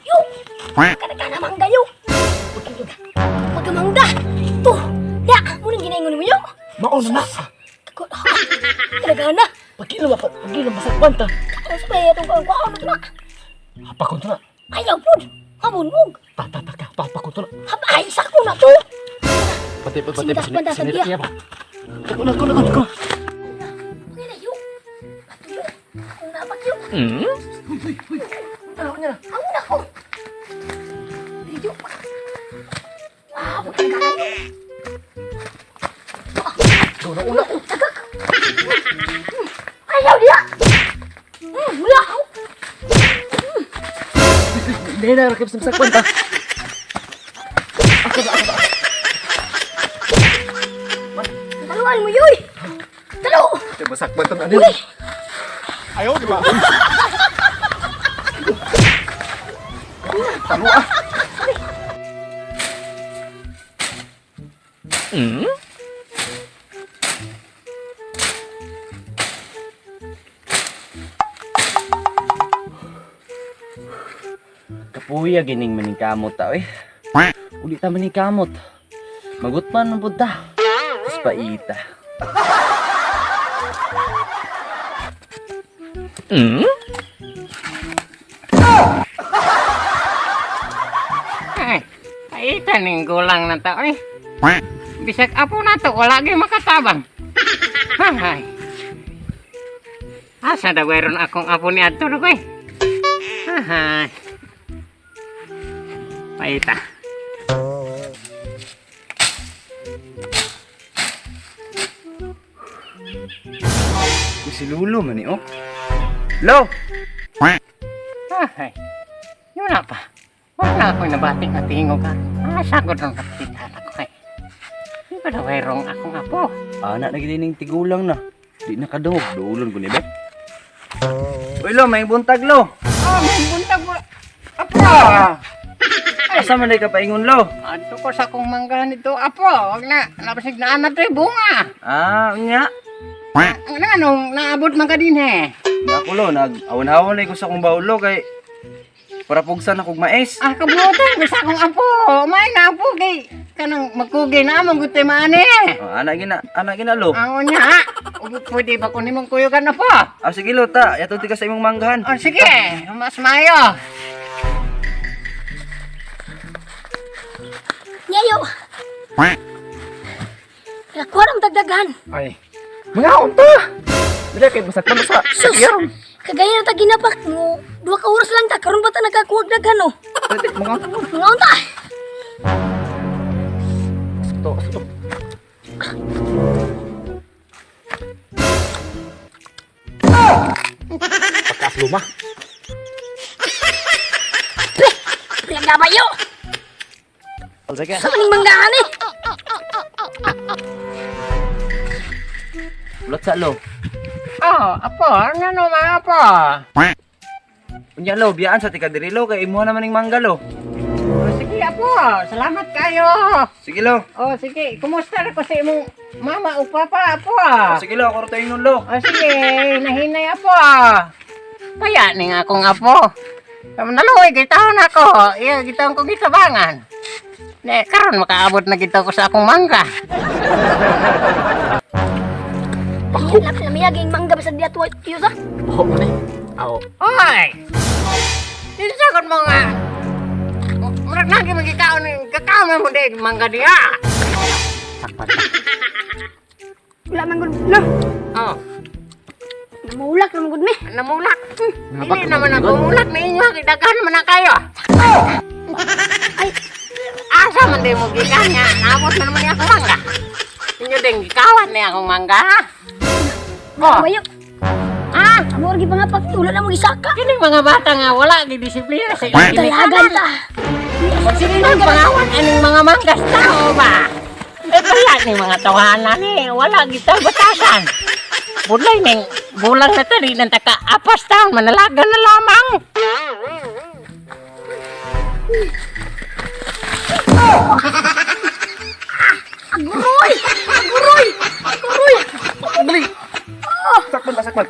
Yo! Kada-kada mangga yo! Pagkamangga! To! Ya! Munang ginaingon mo yo! Mao na na. Kada-kada! Pagkilo ba? Pagkilo masakpan ta. Ano sa kaya itong kaon na? Hapakon to na. Ayaw po! Habunmog! Ta ta ta ka. Papakon to na. Ay, sako na to! Pati pati Sindas pa, pati. dasag Iya ba? Ako na ako na ako. Okay na yo! Ato yo! Kung napak yo! Ano niya na? Ako na ko! Yo! Ah, pagkakala yo! Go na una. Tagak! Ayaw diya! Wala ako! Hindi na rakip sa masakpan ta. Ako ba ako ba? Taluan mo yoy! Talo! Masakpan ta na. Uy! Ayaw di ba? Talo ah. Kapuya gining maningkamot ta oy. Uli ta maningkamot. Magutman man pud ta. Tapos paita. Ay, paita ning gulang na tao eh. Bisag apo na to, wala gyud makatabang. Hay. Asa daw ron akong apo ni adto ko eh. Hay. Paita. Uy, si Lulo man ni oh. Lo! Hay. Yun na pa. Wala ako'y nabating at tingog ka. Asa ko ron kapitan ako eh. Di ba daw ron akong apo? Ana na gid ning tigulang na. Di na kadungog, duulon ko ni be. Uy lo, may buntag lo. Oh, may buntag mo. Apo! Asa man day ka paingon lo? Adto ko sa akong mangga nito, apo. Wag na, napasig na na to'y bunga. Ah, unya. Ano anong naabot man ka din eh? Ako lo, nag awan-awan ko sa akong baulo kay para pugsan akong mais. Ah, kabutan ko sa akong apo. May na apo kay kanang magkugi na among guti maani. Oh, ana gina lo. Ang unya, ug pwede ba kunin mong kuyugan apo? Ah, sige lo ta, yato ti ka sa imong manggahan. Oh, sige, mas mayo. Nyayo! Nakuha ng dagdagan! Ay. Mga unta. Dili kay masakpan sa Sus! Kagaya na ta ginapak mo, 2 ka oras lang ta, karon ba ta nakakuha og daghan oh? Pati mga Mga unta! to to. Pagkas luma. Pre! Pre, ang gabay yo! Sige. Sa maning manggahan eh! Ulat sa lo. Oh, apo, ano no mga apo? Unya lo, biyaan sa tika diri lo kay imuha naman ning mangga lo. Oh, sige apo, salamat kayo. Sige lo. Oh, sige, kumusta na ko sa imong mama o papa apo? Oh, sige lo, ako ra tayo lo. O sige, nahinay apo. Kaya ning akong apo. Naluoy kay taon ako. Iya gitaon ko gitabangan. Ne, karon makaabot na kita ko sa akong mangga. Ay, lapit na miyaging mangga bisag diya tuwa tiyo sa. Oh, mani. Aw. Oy! Kinsa kon mo nga? Murag nagi magikaon ning kakaon man mo di mangga diha. Sakpan. Wala man gud no. Oh, Namulak naman gud mi. namulak. Dili naman ako mulak na inyo kay daghan man na kayo. Ay, Asa man di mo gikan nga, naabot na naman ni akong mangga. Inyo ding gikawan ni akong mangga. Oh, bayo. ah, Amo ra gipangapak wala na mo gisaka. kining mga bata nga wala gi disiplina sa ilang Dalagan ta. Sige lang pangawan aning mga manggas tao ba? Eh kaya ni mga tawanan ni wala gita batasan. Bulay ning bulang na tali ng taka apas taon manalagan na lamang. Aguroy! Aguroy! Aguroy! Dali. Sakpan ba, sakpan.